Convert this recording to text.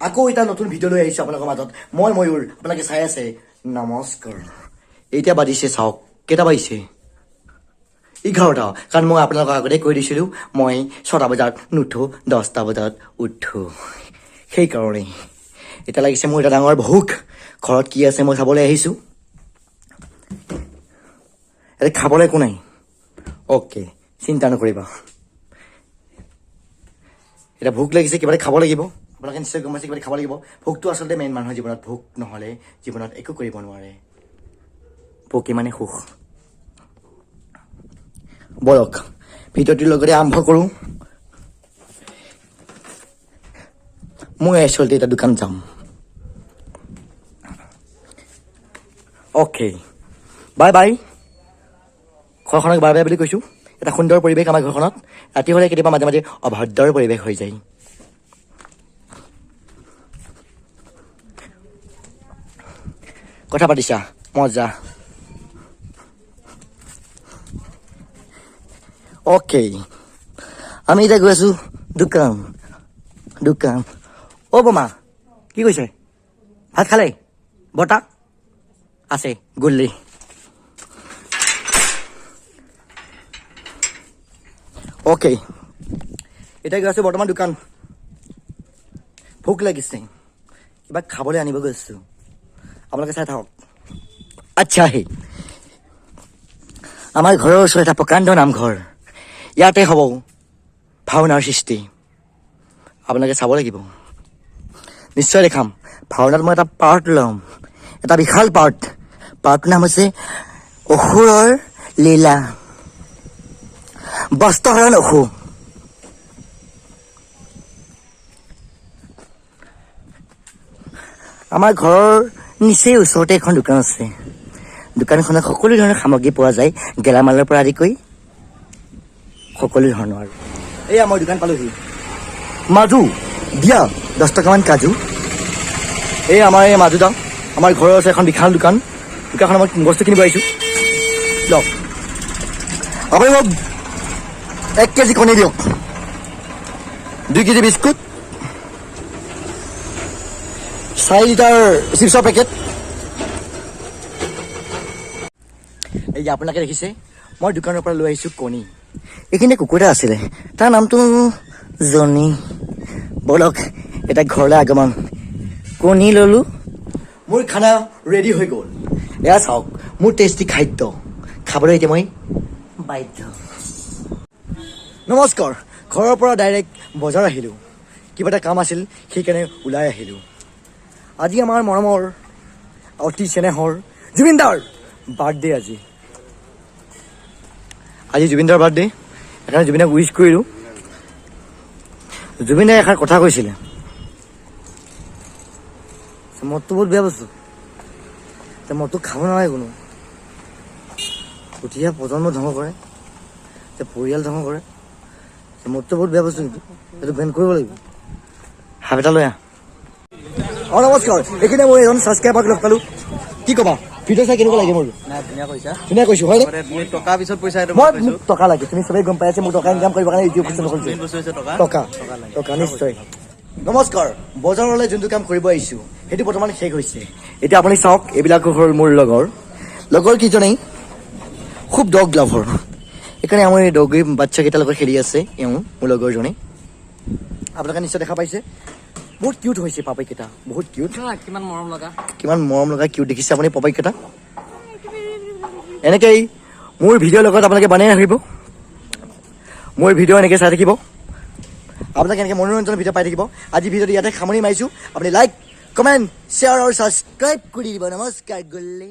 আকৌ এটা নতুন ভিডিঅ' লৈ আহিছোঁ আপোনালোকৰ মাজত। মই ময়ূৰ, আপোনালোকে চাই আছে। নমস্কাৰ। এতিয়া বাজিছে, চাওক কেইটা বাজিছে, 11টা। কাৰণ মই আপোনালোকক আগতে কৈ দিছিলোঁ, মই 6টা বজাত নুঠো, 10টা বজাত উঠো। সেইকাৰণেই এতিয়া লাগিছে মোৰ এটা ডাঙৰ ভোক। ঘৰত কি আছে মই চাবলৈ আহিছোঁ। এতিয়া খাবলৈ একো নাই। অ'কে, চিন্তা নকৰিবা। এতিয়া ভোক লাগিছে, কিবা এটা খাব লাগিব। আপোনালোকে নিশ্চয় গম পাইছে, কিবা এটা খাব লাগিব। ভোকটো আচলতে মেইন মানুহৰ জীৱনত। ভোক নহ'লে জীৱনত একো কৰিব নোৱাৰে। ভোকে মানে সুখ। ব'লক, ভিডিঅ'টোৰ লগতে আৰম্ভ কৰোঁ। মই আচলতে এটা দোকান যাম। Okay, bye bye. ঘৰখনক বাই বাই বুলি কৈছোঁ। এটা সুন্দৰ পৰিৱেশ আমাৰ ঘৰখনত। ৰাতি হ'লে কেতিয়াবা মাজে মাজে অভদ্ৰৰ পৰিৱেশ হৈ যায়। কথা পাতিছা, মজা। অ'কে, আমি এতিয়া গৈ আছোঁ দোকান। দোকান। অ' বমা, কি কৈছে? ভাত খালে? বৰ্তা আছে গ'লি। অ'কে, এতিয়া গৈ আছোঁ বৰ্তমান দোকান। ভোক লাগিছে, কিবা খাবলৈ আনিব গৈছোঁ। আপোনালোকে চাই থাকক। আচ্ছা, সেই আমাৰ ঘৰৰ ওচৰত এটা প্ৰকাণ্ড নামঘৰ, ইয়াতে হ'ব ভাওনাৰ সৃষ্টি। আপোনালোকে চাব লাগিব, নিশ্চয় দেখাম। ভাওনাত মই এটা পাৰ্ট ল'ম, এটা বিশাল পাৰ্ট। পাৰ্টটোৰ নাম হৈছে অসুৰৰ লীলা, বস্ত্ৰহৰণ অসুৰ। আমাৰ ঘৰৰ নিচেই ওচৰতে এখন দোকান আছে। দোকানখনত সকলো ধৰণৰ সামগ্ৰী পোৱা যায়, গেলামালৰ পৰা আদি কৰি সকলো ধৰণৰ। আৰু এয়া মই দোকান পালোহি। মাজু দিয়া 10 টকামান কাজু। এই আমাৰ এই মাজুদা, আমাৰ ঘৰৰ আছে এখন বিশাল দোকান। দোকানখনত মই বস্তু কিনিব আহিছোঁ। লওক, আপুনি মোক 1 কেজি কণী দিয়ক, 2 কেজি বিস্কুট, 4 লিটাৰ চিপছৰ পেকেট। এই যে আপোনালোকে দেখিছে, মই দোকানৰ পৰা লৈ আহিছোঁ কণী। এইখিনি কুকুৰ এটা আছিলে, তাৰ নামটো জনী। ব'লক, এটা ঘৰলৈ আগমন। কণী ল'লোঁ, মোৰ খানা ৰেডি হৈ গ'ল। এয়া চাওক মোৰ টেষ্টি খাদ্য, খাবলৈ এতিয়া মই বাধ্য। নমস্কাৰ। ঘৰৰ পৰা ডাইৰেক্ট বজাৰ আহিলোঁ, কিবা এটা কাম আছিল সেইকাৰণে ওলাই আহিলোঁ। আজি আমাৰ মৰমৰ অতি চেনেহৰ জুবিনদাৰ বাৰ্থডে। আজি আজি জুবিনদাৰ বাৰ্থডে, সেইকাৰণে জুবিনদাক উইচ কৰিলোঁ। জুবিনদাই এষাৰ কথা কৈছিলে, মদটো বহুত বেয়া বস্তু, মদটো খাব নালাগে কোনো। উঠি অহা প্ৰজন্ম ধ্বংস কৰে, পৰিয়াল ধ্বংস কৰে। মদটো বহুত বেয়া বস্তু, কিন্তু এইটো বেন কৰিব লাগিব। সাপ এটা লৈ আহ। অ নমস্কাৰ, এইখিনি মই এজন ছাবস্ক্ৰাইবাৰক লগ পালোঁ। কি ক'বা, ভিডিঅ' চাই কেনেকুৱা লাগে মোৰ? নাই, ধুনীয়া কৈছা। ধুনীয়া কৈছোঁ হয়নে? তুমি টকা পিছত পইচা, এইটো মই মোক টকা লাগে, তুমি চবেই গম পাই আছে, মোক টকা ইনকাম কৰিবৰ কাৰণে ইউটিউব চেনেল খুলিছোঁ। মেইন বস্তু হৈছে টকা। টকা, টকা নিশ্চয়। নমস্কাৰ। বজাৰলৈ যোনটো কাম কৰিব আহিছোঁ সেইটো বৰ্তমান শেষ হৈছে। এতিয়া আপুনি চাওক, এইবিলাক হ'ল মোৰ লগৰ। লগৰ কেইজনেই খুব ডগ লাভাৰ, সেইকাৰণে আমাৰ এই ডগী বাচ্ছাকেইটাৰ লগত খেলি আছে। এওঁ মোৰ লগৰজনে, আপোনালোকে নিশ্চয় দেখা পাইছে। বহুত কিউট হৈছে পাপাইকেইটা, বহুত কিউট। কিমান মৰম লগা, কিমান মৰম লগা কিউট দেখিছে আপুনি পাপাইকেইটা। এনেকেই মোৰ ভিডিঅ'ৰ লগত আপোনালোকে বনাই ৰাখিব, মোৰ ভিডিঅ' এনেকৈ চাই থাকিব, আপোনালোকে এনেকৈ মনোৰঞ্জনৰ ভিডিঅ' পাই থাকিব। আজি ভিডিঅ'টো ইয়াতে সামৰণি মাৰিছোঁ। আপুনি লাইক, কমেণ্ট, শ্বেয়াৰ আৰু ছাবস্ক্ৰাইব কৰি দিব। নমস্কাৰ, গ'লে।